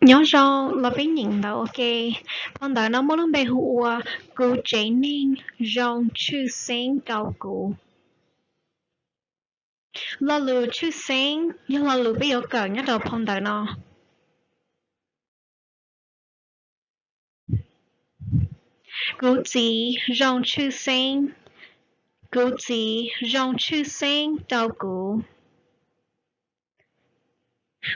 Nyob zoo los peb nyeem ntawv ua ke. Phau ntawv no muaj lub npe hu ua Kuv tsev neeg zoo tshwj xeeb rau kuv. Lo lus tshwj xeeb yog lo lus peb yuav kawm nyob rau phau ntawv no. Kuv txiv zoo tshwj xeeb. Kuv txiv zoo tshwj xeeb rau kuv.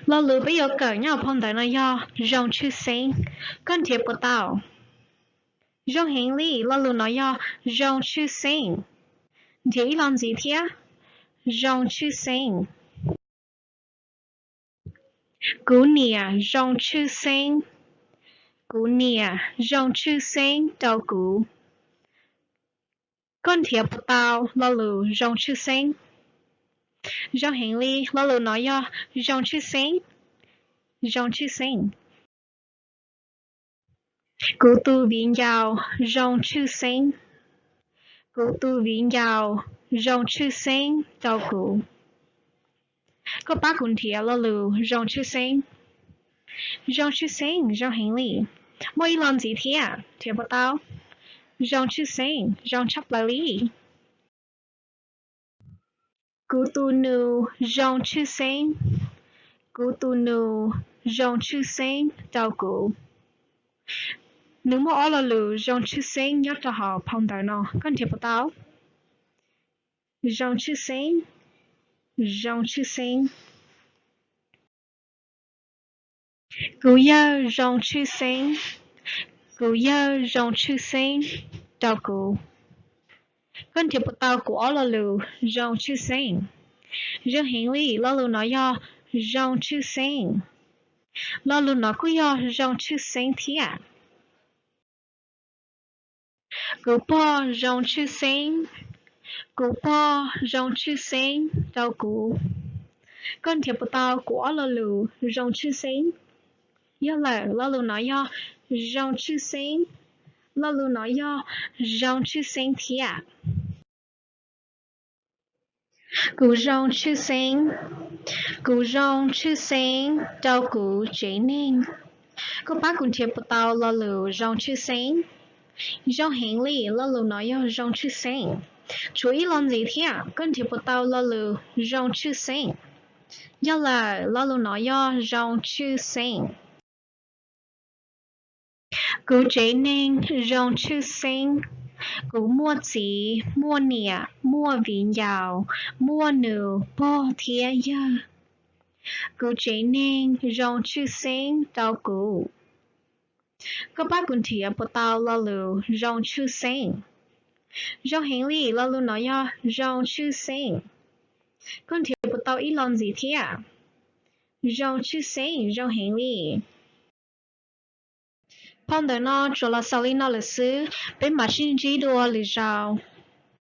Lo lus peb yuav kawm nyob hauv phau ntawv no yog zoo tshwj xeeb. Koj nrhiav puas tau? Zoo heev li, lo lus no yog zoo tshwj xeeb. Nrhiav ib lo ntxiv thiab. Zoo tshwj xeeb. Kuv niam zoo tshwj xeeb. Kuv niam zoo tshwj xeeb rau kuv. Koj nrhiav puas tau lo lus zoo tshwj xeeb? Zoo heev li, lo lus no yog zoo tshwj xeeb. Zoo tshwj xeeb. Kuv tus viv ncaus zoo tshwj xeeb. Kuv tus viv ncaus zoo tshwj xeeb rau kuv. Koj pab kuv nrhiav lo lus zoo tshwj xeeb. Zoo tshwj xeeb, zoo heev li. Muaj ib lo ntxiv thiab, nrhiav puas tau? Zoo tshwj xeeb, zoo tshaj plaws li. Kuv tus nus zoo tshwj xeeb. Kuv tus nus zoo tshwj xeeb rau kuv. Nws muaj ob lo lus zoo tshwj xeeb nyob rau hauv phau ntawv no, koj nrhiav puas tau? Zoo tshwj xeeb. Zoo tshwj xeeb. Kuv yawg zoo tshwj xeeb. Kuv yawg zoo tshwj xeeb rau kuv. Koj nrhiav puas tau kuv ob lo lus zoo tshwj xeeb? Zoo heev li, lo lus no yog zoo tshwj xeeb. Lo lus no kuj yog zoo tshwj xeeb thiab. Kuv pog zoo tshwj xeeb. Kuv pog zoo tshwj xeeb rau kuv. Koj nrhiav puas tau kuv ob lo lus zoo tshwj xeeb? Yog lawm, lo lus no yog zoo tshwj xeeb. Lo lus no yog zoo tshwj xeeb thiab. Kuv zoo tshwj xeeb. Kuv zoo tshwj xeeb rau kuv tsev neeg. Koj pab kuv nrhiav puas tau lo lus zoo tshwj xeeb? Zoo heev li, lo lus no yog zoo tshwj xeeb. Tshuav ib lo ntxiv thiab, koj nrhiav puas tau lo lus zoo tshwj xeeb? Yog lawm, lo lus no yog zoo tshwj xeeb. Kuv tsev neeg zoo tshwj xeeb. Kuv muaj txiv, muaj niam, muaj viv ncaus, muaj nus, pog thiab yawg. Kuv tsev neeg zoo tshwj xeeb rau kuv. Koj pab kuv nrhiav puas tau lo lus zoo tshwj xeeb? Zoo heev li, lo lus no yog zoo tshwj xeeb. Koj nrhiav puas tau ib lo ntxiv thiab? Zoo tshwj xeeb, zoo heev li. Phau ntawv no tsuas los xaus li no lawm xwb, peb mam sib ntsib dua lwm zaus.